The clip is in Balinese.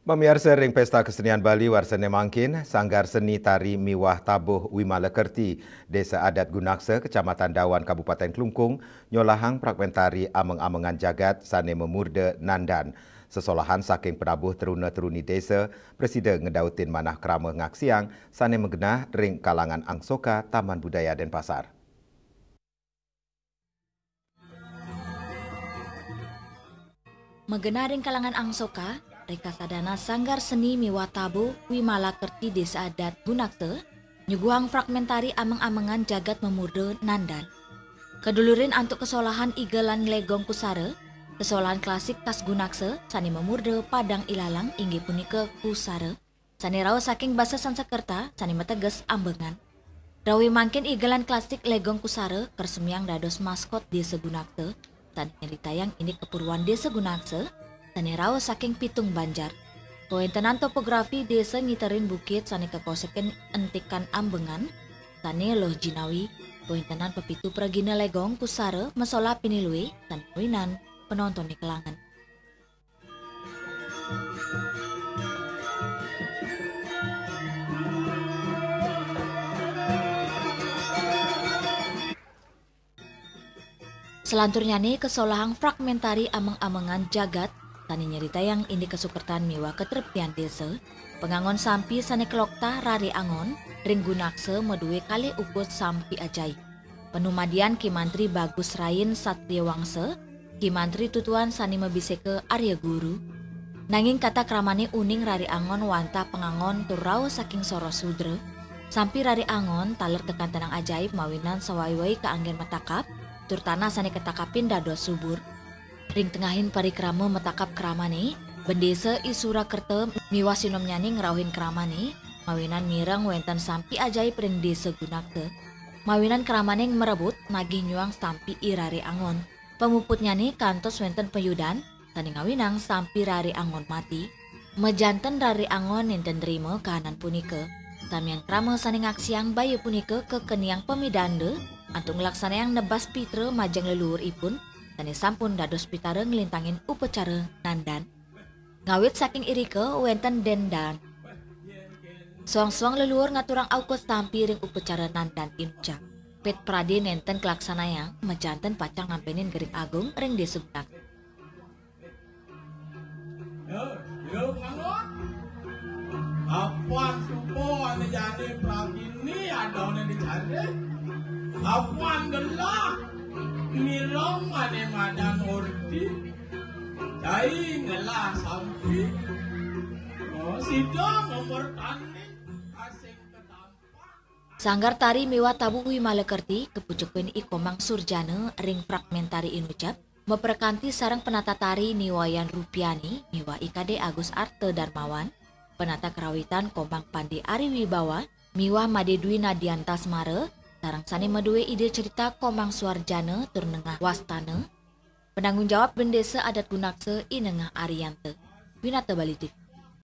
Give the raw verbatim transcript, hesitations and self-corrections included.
Mamiarsa ring Pesta Kesenian Bali warsané mangkin, Sanggar Seni Tari miwah Tabuh Wimala Kerti, Désa Adat Gunaksa, Kecamatan Dawan, Kabupaten Klungkung, nyolahang fragmentari ameng-amengan jagat sané mamurda Nandan. Sesolahan saking penabuh truna-truni désa, prasida ngedautin manah krama ngaksiang sané magenah ring kalangan Angsoka, Taman Budaya Denpasar. Magenah ring kalangan Angsoka, rekasadana Sanggar Seni miwah Tabuh Wimala Kerti Désa Adat Gunaksa, nyuguhang fragmentari ameng-amengan jagat mamurda Nandan. Kadulurin antuk kesolahan igelan Legong Kusara, kesolahan klasik khas Gunaksa sané mamurda Padang Ilalang inggih punika Kusara, sané rauh saking basa Sansekerta sané mateges ambengan. Rauh mangkin igelan klasik Legong Kusara karesmiang dados maskot Désa Gunaksa, sané nyritayang indik kapurwan Désa Gunaksa, sané rauh saking pitung banjar. Kawéntenan topografi désa ngiterin bukit sané kakosekin entikan ambengan, sané luh jinawi, kawéntenan pepitu pragina Legong Kusara masolah pinih luih, sané ngawinan panontoné kelangen. Selanturnyané kasolahang fragmentari ameng-amengan jagat sané nyritayang indik kasukertan miwah katreptian désa, pangangon sampi sané kaloktah Rari Angon ring Gunaksa madué kalih ukut sampi ajaib. Panumadian Ki Mantri Bagus Rain Satria Wangsa, Ki Mantri Tutuan sané mabiseka Arya Guru. Nanging tata kramané uning Rari Angon wantah pangangon tur rauh saking Sora Sudra. Sampi Rari Angon taler kakantenang ajaib mawinan sawai-wai kaanggén matakap, tur tanah sané katakapin dados subur. Ring tengahing parikrama matakap kramané, bendésa I Surakerta miwah sinomnyané ngrauhin kramané, mawinan mireng wénten sampi ajaib ring Désa Gunaksa. Mawinan kramané marebut nagih nyuang sampi I Rari Angon. Pamuputnyané kantos wénten payudan, sané ngawinang sampi Rari Angon mati. Majanten Rari Angon nénten nrima kahanan punika. Samian krama sané ngaksiang baya punika kakeniang pamidanda antuk nglaksanayang nebas pitra majeng leluhuripun, sané sampun dados pitara nglintangin upacara Nandan. Ngawit saking irika wénten dendang. Suang-suang leluhur ngaturang aukud sampi ring upacara Nandan inucap. Pit pradé nénten kalaksanayang, majanten pacang nampénin Gering Agung ring Désa Gunaksa. Yo, yo, Pangot. Apan suba ané jani pragini adané dicari. Apan gelah mireng ané madan orti. Cai ngelah sampi. Oh, sida nomor tanding asing ketampak. Sanggar Tari miwah Tabuh Wimala Kerti kapucukin I Komang Surjana ring fragmentari inucap, maprakanti sareng penata tari Ni Wayan Rupiani miwah I Kadé Agus Arta Darmawan, penata karawitan Komang Pandé Ari Wibawa miwah Madé Dwi Nadianta Semara, sareng sané madué ida cerita Komang Suarjana tur Nengah Wastana, penanggung jawab Bendésa Adat Gunaksa I Nengah Arianta. Winata Bali T V.